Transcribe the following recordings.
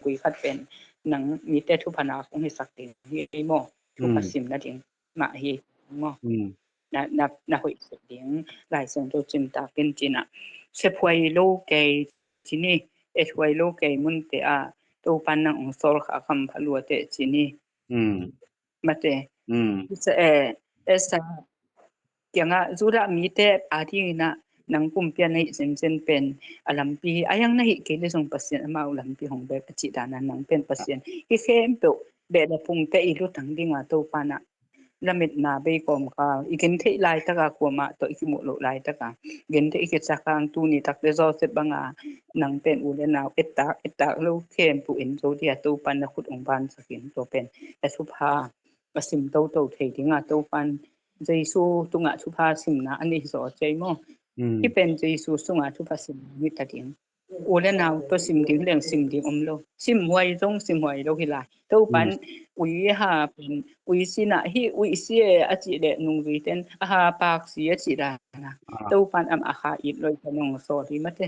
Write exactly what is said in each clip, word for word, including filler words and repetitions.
gui khat pen nang mite thupha na kong hisak ding hi maw? Thupha sim nading mah hi maw? Na, na, na hoih sek ding Lai Siangtho cimtak in ci-in ah, sephuai lo kei ci ni, ethuai lo kei munte ah Topan nang ong sawl kha kam pha lua teh ci ni. Mate. Isa, eh, Esa kiangah Judah mite a dingin ah nang pumpi a na hih zenzen pen a lampi hi, a yang na hih kei le zong Pasian amau lampi hong bek a cih dan a nang pen Pasian hi khempeuh beh le pungte i lutang ding a Topan ah lametna bei kawmkal i gentheih laitaka kuamah tawh i kimuh loh laitaka gentheih i kicakang tuni takte Joseph banga nang pen u le nau ettak ettak lo khempeuh en zo dia Topan na khut ong bansakin tua pen a thupha a sim toto thei dinga Topan Jesu tungah thupha simna a nei zaw cei maw? Hi pen Jesu sungah thupha simna hi ta ding. U le nau tawh sim ding leng sim ding om lo. Sim huai zong sim huai lo hi lai. Topan ui ha pen ui sina hi ui si e a cih leh nungzui ten a ha pak si a cih dana. Topan am a ha it loi ka nong sawl hi mate.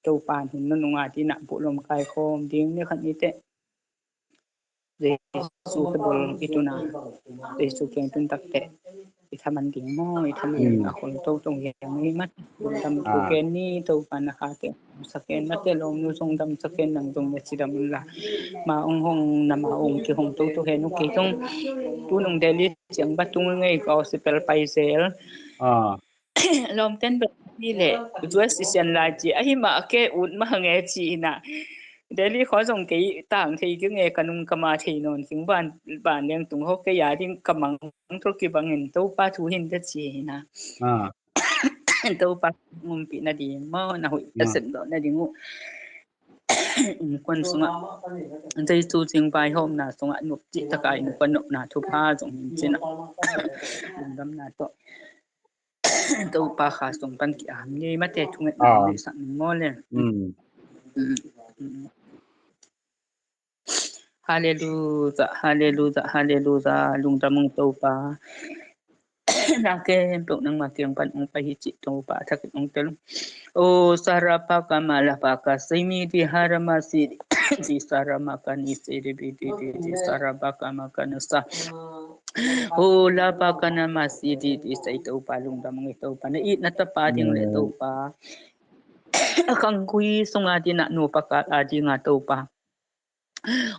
Topan hun na nunga dinah buhlom kaikhawm ding ni khat ni teh. Jesu khe bol i tuna Jesu kiang tun takte i thaman ding maw? I thaman ding a khol to tong hiam i mat. Dam thu ken ni Topan a kha te sa ken mate, lawm nu zong dam sa ken, nang zong na ci dam un la. Ma ong hong na ma ong ki hong to to he nu kei tong tu nung Delhi ciang ba tung ngei ka gospel pai zel. Lawmten bek hi le U S i sian lai ci ahi mah a ke ut mah nge ci ina. Delhi khaw zong kei tang thei ki nge ka nung ka ma thei nawn king ban ban leng tung ho kei a ding ka mang thur ki bangin Topa thu hin ta ci ina. Topa ngumpi na ding maw na hui ta sem do na ding uh. Innkuan sungah Jesu cing vai hawmna sungah nup cih taka innkuan nopna thupha zong hin cina. Lungdamna tawh. Topa kha sung pan ki am ngei mate thunget na ngei sak ning maw le. Halleluja, halleluja, halleluja. Lungdam ung Topa. Na kem tok nang ma kiang pan ung pai hi cih Topa thakin ung tel. O sarapaka malapaka simi di harama si di saramaka ni si di bi di di di sarapaka makana sa. O lapaka nama si di di sai Topa lungdam ngai Topa na it na tapa ding le Topa. A khanggui sunga dina nupa ka a dinga Topa.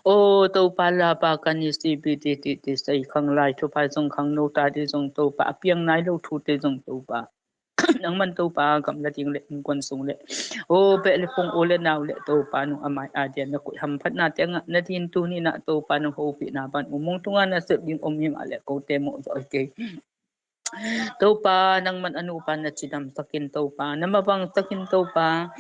O Topa lapaka ni si bi di di di sai khang lai Topa zong khang no ta di zong Topa a piang nai lo thu te zong Topa. Nangman Topa gam la ding le innkuan sung le o beh le pung o le nau le Topa nung a mai a dia na kuih hamphatna te ngah na din tuni na Topa nung hopihna ban umung tunga na sep ding om hi mah le ko te mo zo kei. Topa nangman a nupa na cidam sakin Topa na mavang sakin Topa.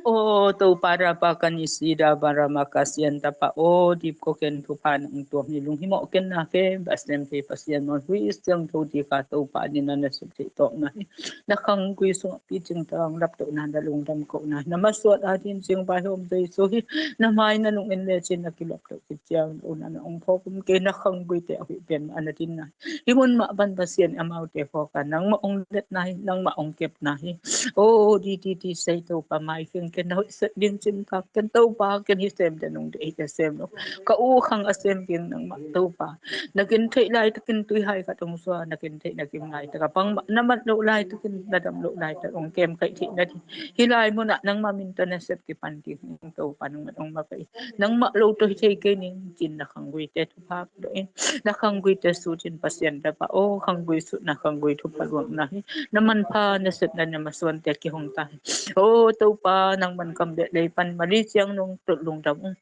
O Topa rapa kan isi da barama kasian tapa o dip ko ken Topa nang tuam hi lung hi mawh ken na fe basem fe Pasian maw hui siang tho di ka Topa ni na na suk thei tawk na hi. Na khanggui sungah picing tawng lap tawh na na lungdam ko na na masuat a din sing bai hom Jesu hi. Na mai na lung en le cin na kilap tawh kiciang lo na na ong phawk um ke na khanggui te a hui pian ma na din na hi. Hi mun mah ban Pasian amaute phawk a nangmah ong let na hi nangmah ong kep na hi. O di di di sei Topa mai king ken na hoih set ding cin kak ken Topa ken hi sem de nung de hi de sem lo. Ka u khang a sem king nangmah Topa. Na kin theih lai takin tui hai ka tong sua na kin theih na kim lai taka pang na mat lo lai takin na dam lo lai tak ong kem kaih theih na di. Hi lai munah nangmah min ta na sep kipan ding Topa nangmah ong ma kaih. Nangmah lo to hi thei kei ning cin na khanggui te thupha lo in. Na khanggui te su cin Pasian da pa o khanggui su na khanggui thupha luang na hi. Na manpha na sep na na masuan te kihong ta hi. O Topa nangman kam beh lei pan mali ciang nung tut lungdam ung.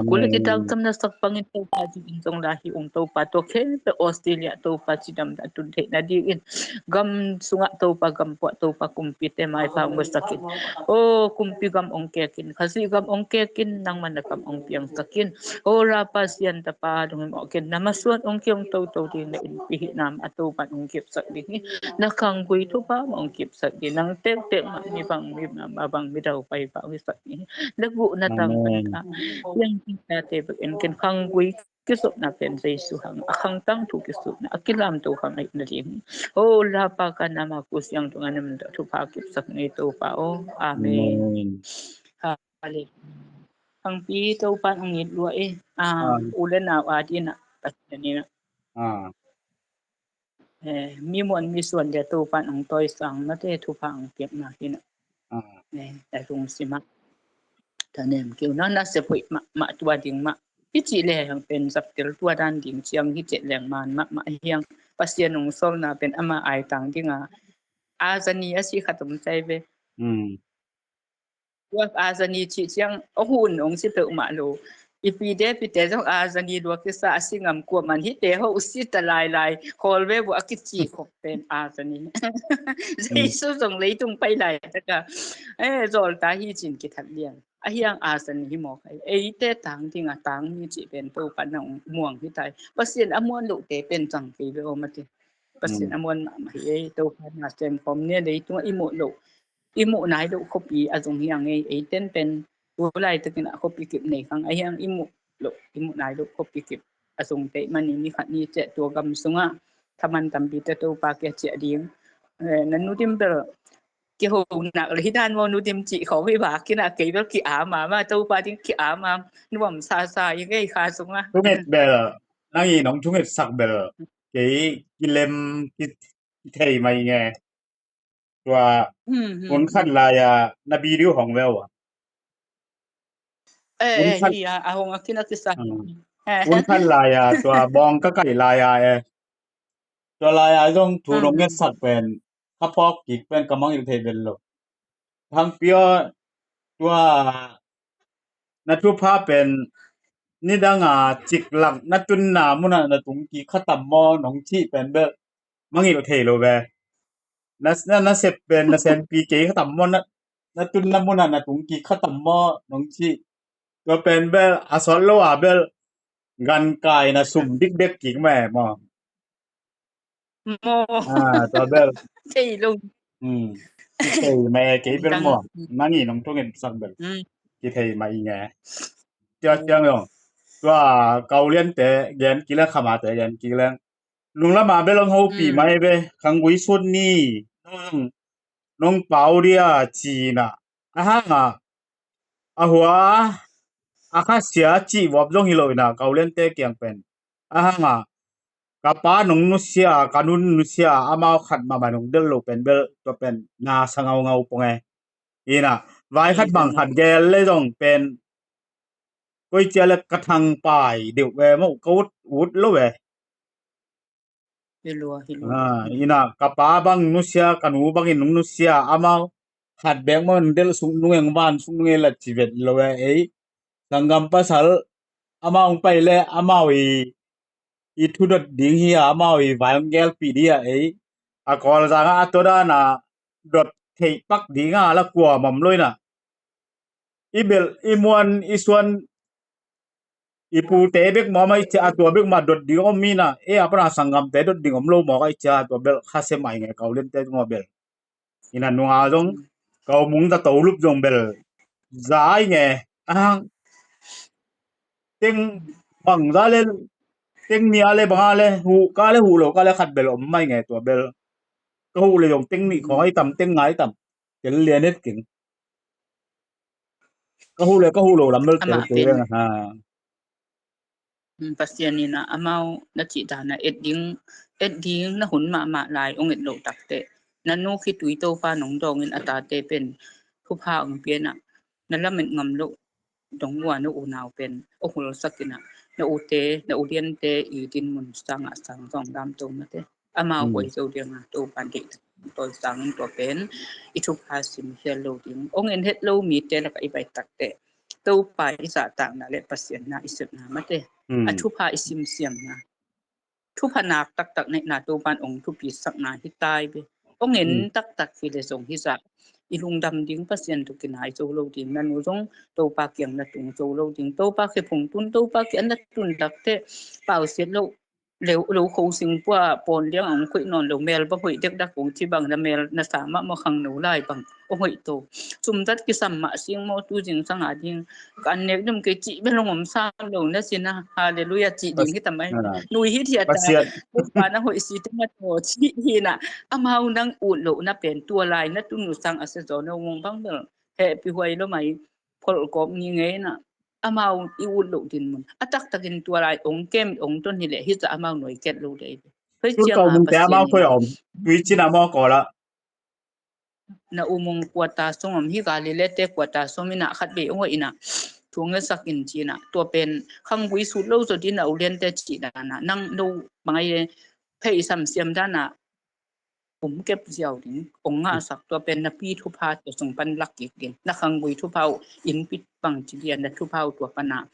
Kul le kitang sam na sak pangin Topa ding in zong la hi ung Topa tua khen pe Australia Topa cidam da tun theih na ding in gam sungah Topa gam puah Topa kumpi te mai pa ung sakin. O kumpi gam ong kekin khasi gam ong kekin nangman na kam ong piang sakin. O rapa sian tapa dong mawh ken na masuan ong kiong to to ding na in pi hi nam a Topa ong kip sak ding hi. Na khanggui Topa ma ong kip sak ding nang tek tek ma mi bang mi ma bang mi dau pai pa ong sak ding hi. Na guh na tang pan ka. Yang king ta te bek en ken khanggui kizopna pen Jesu hang, a khangtang thu kizopna, a kilamto hang ahih nading. Ho lapa ka nama ku siang tunga nam thupha kipsak ni Topa aw. Amen. Amen. Hallelujah. Hangpi Topa hong it lua e. Ah, ah. U le nau a dina Pasian ina. Ah. Eh, mi muan mi suan dia Topa hong tawisang na te thupha hong piakna hina. Ah. Eh, ta rung sima. Ta nem kiu na na se pui ma, ma tua ding ma. Kici le hang pen saptil tua dan ding ciang hi cek leng man ma, ma hiang. Pasian hong solna pen ama ai tang dinga. A zani a si khatum cai ve. Hmm. Tua a zani ci ciang a hun ong si peuhmah lo. Ipi de pite zong a zani lua kisa a si ngam kua man hite ho u si ta lai lai. Khol ve bu a kici khop pen a zani. Jesu zong leitung pai lai taka. Eh, zol ta hi cin kithat liang. A hiang a zani hi mawk ai. Eite tang ding a tang mi ci pen Topa na ong muang hi tai. Pasian a muan lo te pen cang kei ve om a ti. Pasian a muan mahmah hi ei Topa na sem khom ne leitung a i muh lo. I muh nai loh khuapi a zong hiang ei, ei ten pen tu laitakin a khuapi kip nei khang a hiang i muh loh, i muh nai loh khuapi kip a zong tei mani ni khat ni ciah tua gam sungah thaman tampi te Topa kia ciah ding. Eh, na nu dim bel kiho nak le hi dan mo nu dim cih kho hi ba kina kei bel ki ama ma Topa ding ki ama nuam sa sa i ngei kha sungah. Thunget bel, nang i nong thunget sak bel kei kilem ki thei mai nge. Tua hun khat lai a na video hong veu a. Eh, eh, hi a, a hong a kin a kisa. Hun khat lai a tua bawng ka kai lai a e. Tua lai a zong thu nong ngetsak pen ka phawk kik pen ka mangngilh thei bel lo. Hangpi aw tua na thupha pen nidanga ciklak na tunna muna na tung kik kha tam maw nong cih pen bel mangngilh thei lo ve. Na, na, na sep pen na senpi kei kha tam maw na, na tunna muna na tung kik kha tam maw nong cih. Tua pen bel a sawt lo a bel gankai na sum dikdek kik mah e maw. Maw. Ah, tua bel. Thei lo. Hmm. Kithei mai kei bel maw. Nang i nong thunget sak bel. Hmm. Kithei mai i nge. Tia tiang yong. Tua kau lian te gen kik leng khama te gen kik leng. Lunglam a bel ong hopi mai ve. Khang gui sut ni. Nong, nong pau dia cina. A hanga. A hua a khasia cih vop zong hi lo ina kau lian te kiang pen. A hanga ka pa nong nusia, ka nun nusia, amau khat mahmah nong delh lo pen bel tua pen na sa ngaungau pong e. Ina vai khat bang khat gel le zong pen koi cia le ka thang pai deuh ve maw ka ut, ut lo ve. Hi lua, hi lua. Ah, ina ka pa bang nusia, ka nu bangin nong nusia, amau khat bek maw nong delh suk nung eng van suk nung eng la ci vet lo e ei. Sanggam pasal amau hong pai le amau i, i thudot ding hi a, amau i vai hong gelpih ding hi a ei. A Kawlzang a tua dan a dot theih pak ding a la kua mawm lo ina. I belh, i muan, i suan, i pute bek mawk mah i cia a tua bek mah dot ding om ina, e a pana sanggamte dot ding om lo mawk a i cia a tua belh kha se mai nge kau liante tungah belh. Ina nunga zong kau mung ta to lup zong belh. Za ai nge, a hang. Teng bang za le, teng nia le banga le, huh ka le huh lo ka le khat belh om mai nge tua belh. Ka huh le zong teng nih khawng ai tam, teng nga ai tam. Tel lian et keng. Ka huh le ka huh lo lam bel tel keng ha. Pasian ina amau na cih dana et ding, et ding na hun mahmah lai ong et lo takte. Na nu khitui Topa nong dawngin a tate pen thupha ong piana. Na lamet ngam lo dong ua na unau pen ong hulsak ina. Na ute, na uliante i dinmun sangah sang zong dam to mate. Amau koi zo dianga Topa deih tawi sangin tua pen i thupha sim hial lo ding. Ong en het lo mite laka i bai takte Topa i zahtakna le Pasian na i sepna mate a thupha i simsiamna thupha nak taktak neihna Topan ong thupi sakna hi tai ve. Ong en taktak hi le zong hi zah i lungdam ding Pasian tu kinai zo lo ding na nu zong Topa kiang na tung zo lo ding Topa khe phung tun Topa kiang na tun takte pausiat lo lo, lo kho sing pua pawn liang a hong khoih nawn lo, mel bang hoih dekdak kong ci bang, na mel na sa mahmah khangno lai bang hong hoih to. Sumzat kisam mah sing maw, tu zingsang a ding ka an nek dum kei cih bel hong om sam lo na si na. Halleluiah cih ding hi ta mai. Nui hi thia ta. Pasian. Pumpa na hoih si te ma to cih hi na. Amau nang ut loh na pen tua lai na tun uh sang a sia zaw no ngong bang bel hehpih huai lo mai. Pholh kawp ngingei na. Amau i ut loh din mun a taktakin tua lai ong kem ong ton hi leh hi ca amau nuai ket lo dei. Hoi ciang a mun te amau koi om. Tui cin amau ko la. Na umong kuata song om hi, Galilee te kuata song ina khat bei ong ina thung e sak in cina. Tua pen khanggui sut lo zo din a ulian te ci dana nang no mangai phei sam siam dana um kep ziau ding, ong ngahsak tua pen na pi thupha tua sung pan lak kik ding. Na khanggui thupha uh inn pit bang ci dia na thupha uh tua pana.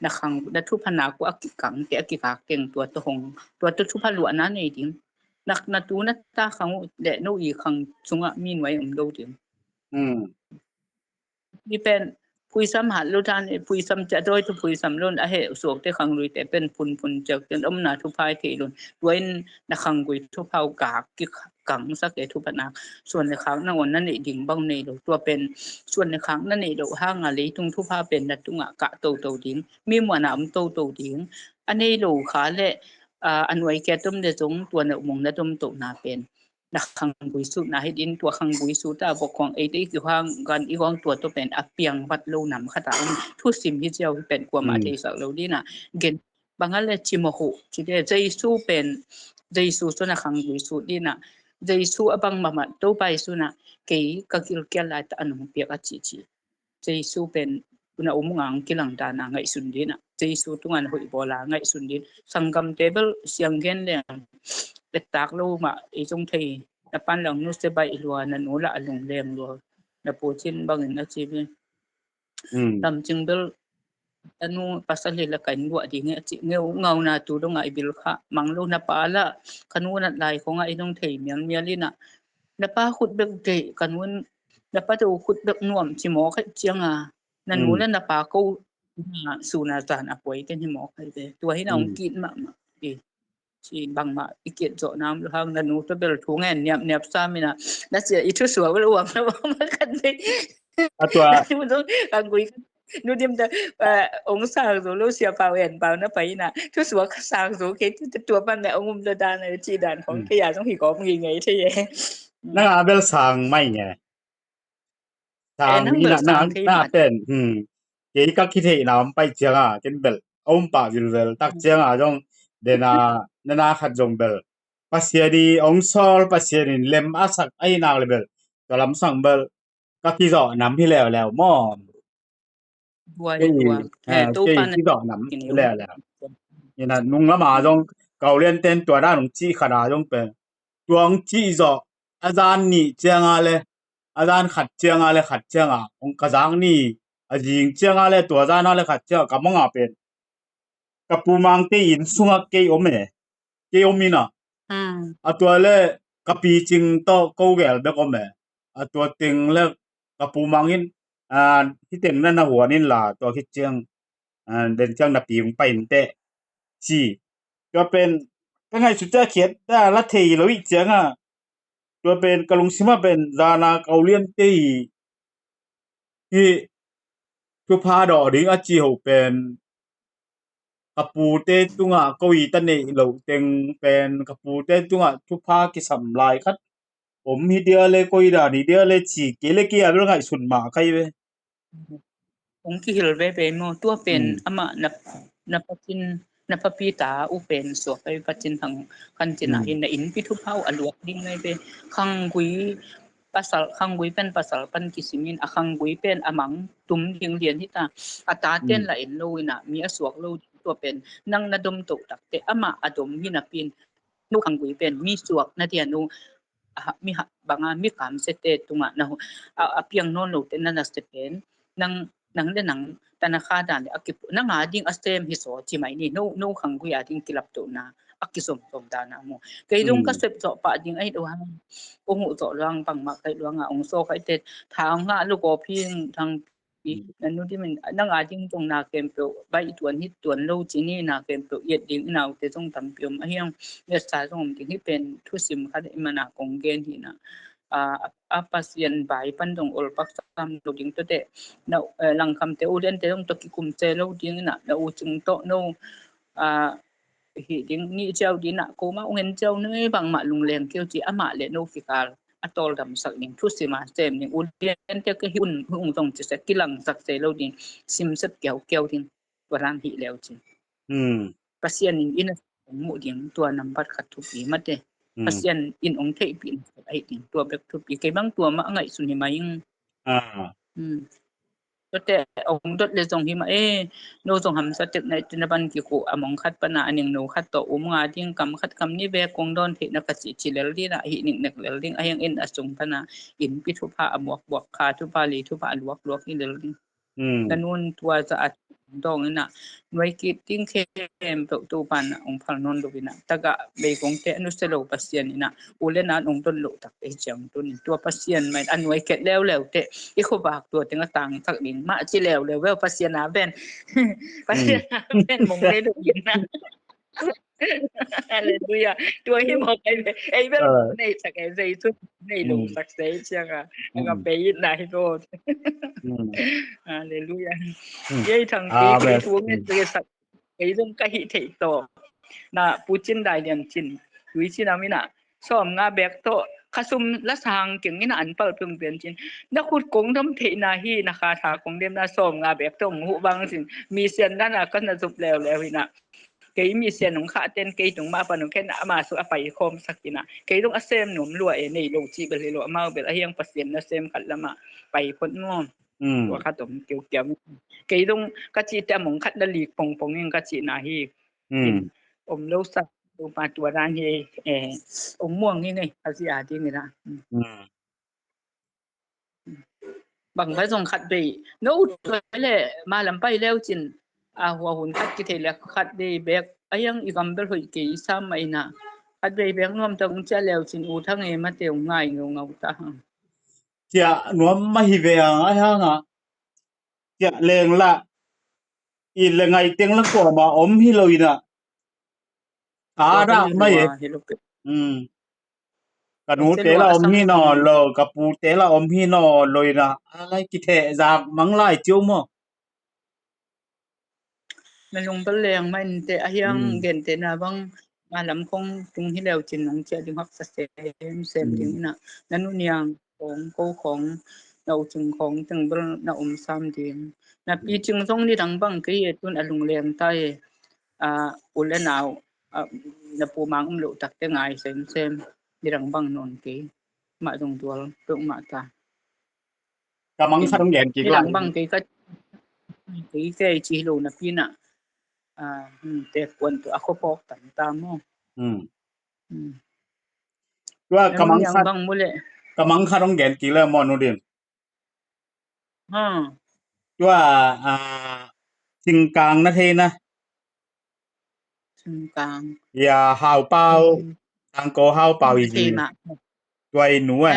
Na khang, na thupha na ku a kikang te a kikak teng tua tua hong, tua tua thupha luahna nei ding. Nak na tu na ta khang uh le no i khang sungah mi nuai om lo ding. Hi pen phuisam hat lo dan, phuisam cia dawi tu phuisam lo a he suak te khanggui te pen phun phun ciak ten omna thupha i thei lo. Tua in na khanggui thupha uh kak kikang sak e thupha nak suan le khak na on na nei ding bang nei lo. Tua pen suan le khak na nei lo hanga leitung thupha pen na tunga kah toto ding. Mi muana om toto ding. A nei lo kha le a nuai kia tom le zong tua na umong na tom to na pen na khanggui sutna hi din, tua khanggui suta bok kong eite i kihang gan i gong tua to pen a piang vat lo nam khata um thusim hi ziau hi pen kuama thei sak lo dina gen banga le cimohu ci de Jesu pen Jesu suna khanggui sut dina Jesu a bang mamat to pai suna kei ka kilkial lai ta anung piak a ci ci. Jesu pen na um ngang kilang dana ngaihsun dina Jesu tungan hoih bawla ngaihsun din sanggam te bel siang gen leng petak lo mah i zong thei na pan lang nu se baih lua na nu lah a lung leng lua na pu cin bangin a ci bi tam cing bel a nu pasal hi la kain luah ding e a ci ngeu ngauna tu donga i bil kha mang lo na pa lah ka nu nat lai khonga i zong thei mial mial ina na pa khut bek deih ka nu na pa to khut bek nuam ci maw kha cianga na nu le na pa ko suna zan a puai ten hi mawk ai ve tua hi na ong kit mahmah i ci bangmah i kit zawh nam lo hang na nu to bel thu ngen niap niap sa mina na cia i thu suak lo uang lo ma kan ve a tua khanggui nu dim ta ong sang zo lo sia pau en pau na pai na thu suak sang zo ke tua pan na ong um da dan ci dan khong ke ya zong hi ko ngi ngai thei e na nga bel sang mai nge Sang mi na na na pen kei ka kitheihna om pai cianga ken bel a um pah vilvel tak cianga zong dena nana khat zong bel Pasian i ong sawl Pasian in lem a sak ahi nak le bel tua lamsang bel ka kizawh nam hi leuleu maw? Kei kizawh nam hi leuleu. Ina nung lama zong ka ulian ten tua na nung cih khana zong pen tua ong cih zawh a zan nih cianga le a zan khat cianga le khat cianga ong ka zang ni a zing cianga le tua zana le khat cianga ka manga pen ka pu mangte inn sunga kei om e kei om ina a tua le ka picing tawh ko gel bek om e a tua teng le ka pu mangin a hiteng na na huan in la tua khit ciang den ciang na pi ung pai in teh ci tua pen ka ngaihsut ciah khiat ta la thei lo ih cianga tua pen ka lungsima pen zana ka uliante hi hi thupha dawh ding a ci ho pen ka pute tungah ko i ta neih loh teng pen ka pute tungah thupha kisam lai khat om hi dia le koi dan hi dia le ci kei le kei a bel ngaihsun mah kai ve. Ong kihil veve maw tua pen amah na na patin na papi ta u pen suak ai patin hang kan tina hin na in pi thupha u a luak ding ngai ve khanggui pasal khanggui pen pasal pan kisimin a khanggui pen a mang tum ding lian hita a ta ten la en lo ina mi a suak lo ding tua pen nang na dom to takte amah a dom hi na pin nu khanggui pen mi suak na dia nu mi banga mi kamsete tunga na a piang non lo te na na se pen nang nang le nang tana kha dan le a kipu nanga ding a sem hi so ci mai ni no no khanggui a ding kilap to na a kisom som dana mu kei dong ka sep zo pa ding ai do hang ong u zo luang bang ma kai luanga ong so kai te thang nga lu ko phing thang Na nu dimin nang a ding zong na khempeuh baih tuan hih tuan lo ci ni, na khempeuh i et ding i naute zong tampi om a hiang, i etsa zong om ding. Hih pen thusim khat i mana kong gen hi na. A, a Pasian vai pan zong ol pak sam lo ding, tuate na, eh, langkhamte u lente zong tawh kikum se lo ding na, na u cing tawh no, a, hi ding ni ciau ding na, ko ma ung en ciau ni bangmah lungleng keu ci, amah le no kikal a tawldamsak ding, thusim a sem ding, u lente ka hi un, hung zong ci se, kilangsak se lo ding, simsep kiau kiau ding, tua lam hi leu ci. Pasian in ina muh ding tua nambat khat thupi mate. Pasian in ong theihpih na ahi ding tua bek thupi. Kei bang tua mah a ngaihsun hi mai ing. Tuate ong dot le zong hi mah e, no zong hamsa tek na i tina ban kikuh a mong khat pana a ning no khat tawh um nga ding, kam khat kam ni ve kong dawn theihna ka ci ci lel ding a, hi ning nek lel ding a, hiang in a sung pana in pi thupha a muak buak, kha thupha, lei thupha a luak luak hi lel ding. Na nun tua za a dong ina nuai kit ding khempeuh Topa na ong phal nawn lo ina, taga beigongte a nusia lo Pasian ina u le nau ong don lo tak ei ciang tuni tua Pasian mai a nuai kit leuleu te i khuavak tua teng a tangsak ding mah ci leuleu veu Pasian a ven. Pasian a ven mong nei lo ina. Halleluia. Tua hi mawk ei ve. Ei bel nei sak ei, Jesu nei lo sak sei ciang a. Ka bei na hi lo. Halleluia. Ei thang ti kei thu ngen sak ei zong ka hi thei to. Na Pu Cin Dai Lian Cin, Tui Cin a mina sawm nga bek to. Ka sum la sang keng ina an pal pung pian cin. Na khut kong dam theihna hi, na kha tha kong dem na sawm nga bek to ngu bang cin. Mi sian dana ka na zup leuleu ina. Kei mi sian ung kha ten kei tung ma pan ung khen ama su a pai khom sak ina. Kei tung a sem nuam lua e, nei lo ci bel hi lo, amau bel a hiang Pasian na sem khat lama pai phot nuam. Tua khat om kiu kiam. Kei tung ka ci te a mong khat na lik pong pong ing ka ci na hi. Om lo sa, tu pa tua dan hi, eh, ong muang hi ngei, ka ci a ding ina. Bang bai zong khat bei no u tuai le ma lam pai leu cin a hua hun khat kithei le khat bei bek a hiang i gam bel hoih kei i sam mah ina khat bei bek nuam tak ung cia leu cin u thang e mate ung ngai ngau ngau ta hang. Cia nuam mah hi ve ang a hiang a cia leng la i le ngai teng la kuama om hi lo ina. A dah mai e. Ka nu te la om hi naw lo, ka pu te la om hi naw lo ina. A lai kitheh zak mang lai ciu maw? Na lung bel leng mah in te a hiang gen te na bang ma lam khong tung hi leu cin nong cia ding haksa sem sem ding ina. Na nu niang khong ko khong na u cing khong teng bel na om sam ding. Na pi cing zong ni dang bang kei e tun a lung leng ta e. A u le nau a na pu mang um lo tak te ngai sem sem. Ni dang bang non kei. Mah zong dual peuh mah ta. Ka mang khat ong gen kik lai. Bang kei ka kei kei ci lo na pi na. Te kuan tu a kho pok tam tam mo. Tua ka mang khat bang mu le. Ka mang khat ong gen kik lai mo nu din. Tua a singkang na thei na. Singkang. Ya, Hau Pau, Sangko Hau Pau i zi. Tua i nu e.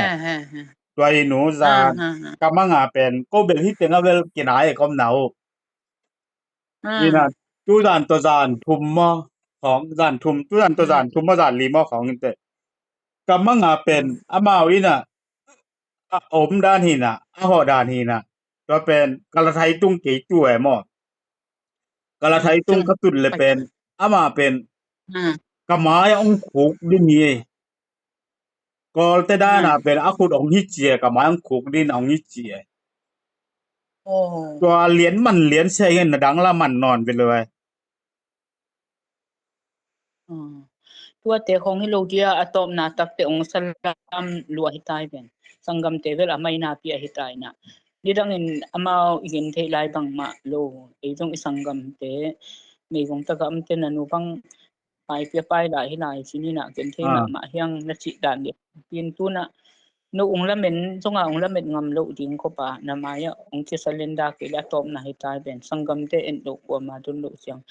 Tua i nu zan. Ka manga pen ko bel hi teng a bel kina e kom nau. Ina tu zan to zan thum mo khong zan thum, tu zan to zan thum mo zan li mo khong inte. Ka manga pen amau ina a om dan hina, a hawh dan hina. Tua pen ka la thai tung kei tu e maw? Ka la thai tung ka tut le pen ama pen ka mai a ong khuk ding hi e. Kawlte dana pen a khut ong hi ci e, ka mai ong khuk ding ong hi ci e. Tua lian man lian se ngen na dang la man nawn ve lo e. Tuate khong hi lo dia a tawpna takte ong salam lua hi tai pen. Sanggamte vel a maina pi a hi tai na. Nidangin amau i gen thei lai bangmah lo. Ei zong i sanggamte meigong taka amte na nu bang pai pia pai lai hi lai ci ni na gen thei mahmah hiang na cih dan le pin tu na no ung lamen zonga ung lamen ngam lo ding khop a na mai a ong kisa lenda kei le a tawpna hi tai pen sanggamte en lo kuama dun lo ciang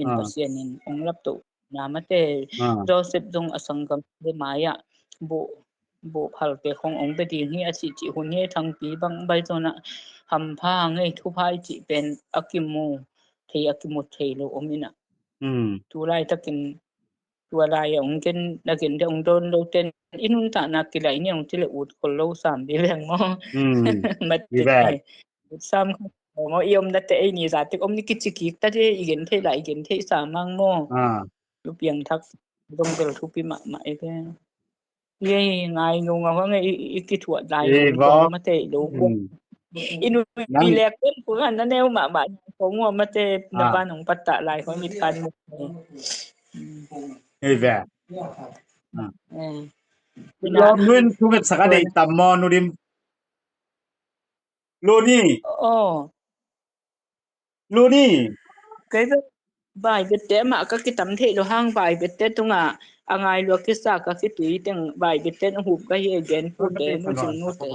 in Pasian in ong lap to na mate Joseph zong a sanggamte mai a bu bawhphalte khong ong bia ding hi a cih cih hun hi. Thangpi bang bai zawnah hampha ngei thupha i cih pen a kimu thei a kimu thei lo om inah. Tu laitakin tua lai a ong gen na gen de ong dawn lo ten i nuntakna kilai ni ong ci le ut khol lo sam bi veng maw? Mat te ut sam kha maw? I omna te ei ni za tek om ni kici kik ta de i gen thei la i gen thei sa mang maw? Lu piang thak dong bel thupi mahmah e ve. Ei ngai nung a hong i kithuat lai nung ma te lo. I nu i lek pen ku han na neu mahmah ko ngua ma te na ba nung patta lai hong mit kan mu. Ei ve. Lom nun thu nget saka dei tam maw nu dim. Luni. Luni. Kei ve. Vai bette mah ka kitam theih lo hang vai bette tungah a ngai lua kisa ka kitui teng vai bette a hup ka hi a gen pute nu cing nute.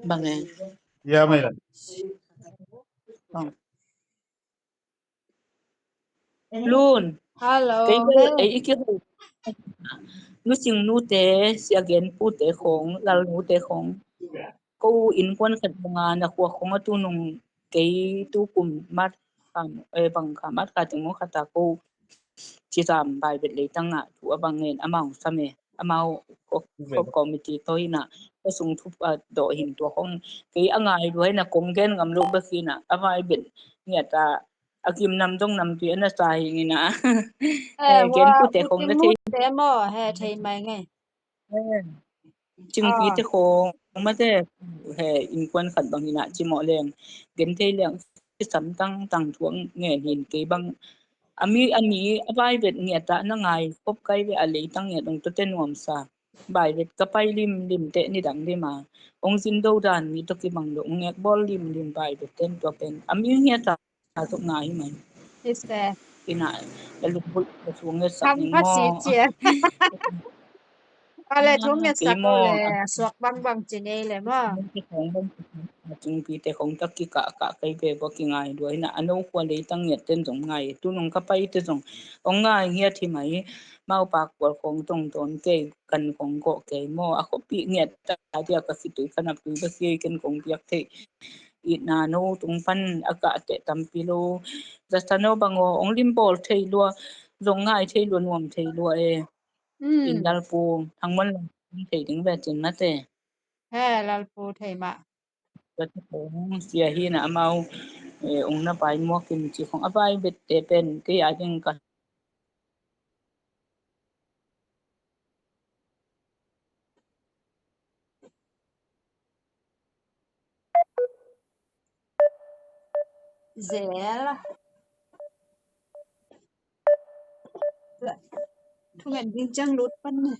Bang e. Ya mai la. Lun. Hello. Kei bel ei i kiho. Nu cing nute, sia gen pute khong, lal nute khong. Ko innkuan khat bunga na khua khong a tu nung kei tu kum mat kha, eh, bang kha mat kha teng mo kha ta ko. Ci zam vai bet lei tangah tu a bang ngen amau sam e. Amau ko committee to ina ko sung thup a do hin tua khong kei a ngai lua ina kong gen ngam lo bek ina a vai bet ngiat a a kim nam dong nam tui ana sa hi ina. Gen pute khong na thei te mo he thei mai ngai. Cingpi te khong ma te he innkuan khat bang ina ci mo leng gen thei leng ci sam tang tang thuang nge hin kei bang a mi a mi a vai bet ngiat a na ngai khop kai ve a lei tang ngiat ong to te nuam sa. Bai vet ka pai limlim te nidang lim a ong zin do dan mi tawh kibang lo ong ngek bawl limlim bai vet ten tua pen a mi ngiat a tuk ngai mai. Ina a lukbul ka suang nget sak ning mo. Ale thong nget sak le suak bang bang ci nei le mo. Cingpi te khong tak kikah kah kai ve bawk kingai dua ina a no khua lei tang ngiat ten zong ngai tu nung ka pai te zong ong ngai ngiat hi mai. Mau pak kual khong tong ton kei kan kong gawh kei maw a khuapi ngiat ta dia ka khitui ka naptui ka khi ken kong piak thei. Itna no tung pan a kah teh tampi lo. Zasa no bang aw ong lim bawl thei lua zong ngai thei lua nuam thei lua e. In lalpu hangmon lam thei ding ve cin mate. He lalpu thei mah. Ka ti khong sia hi na amau ong na vai muak in ci khong a vai bette pen kei a ding ka. Zel. Thungen ding ciang lut pan ne.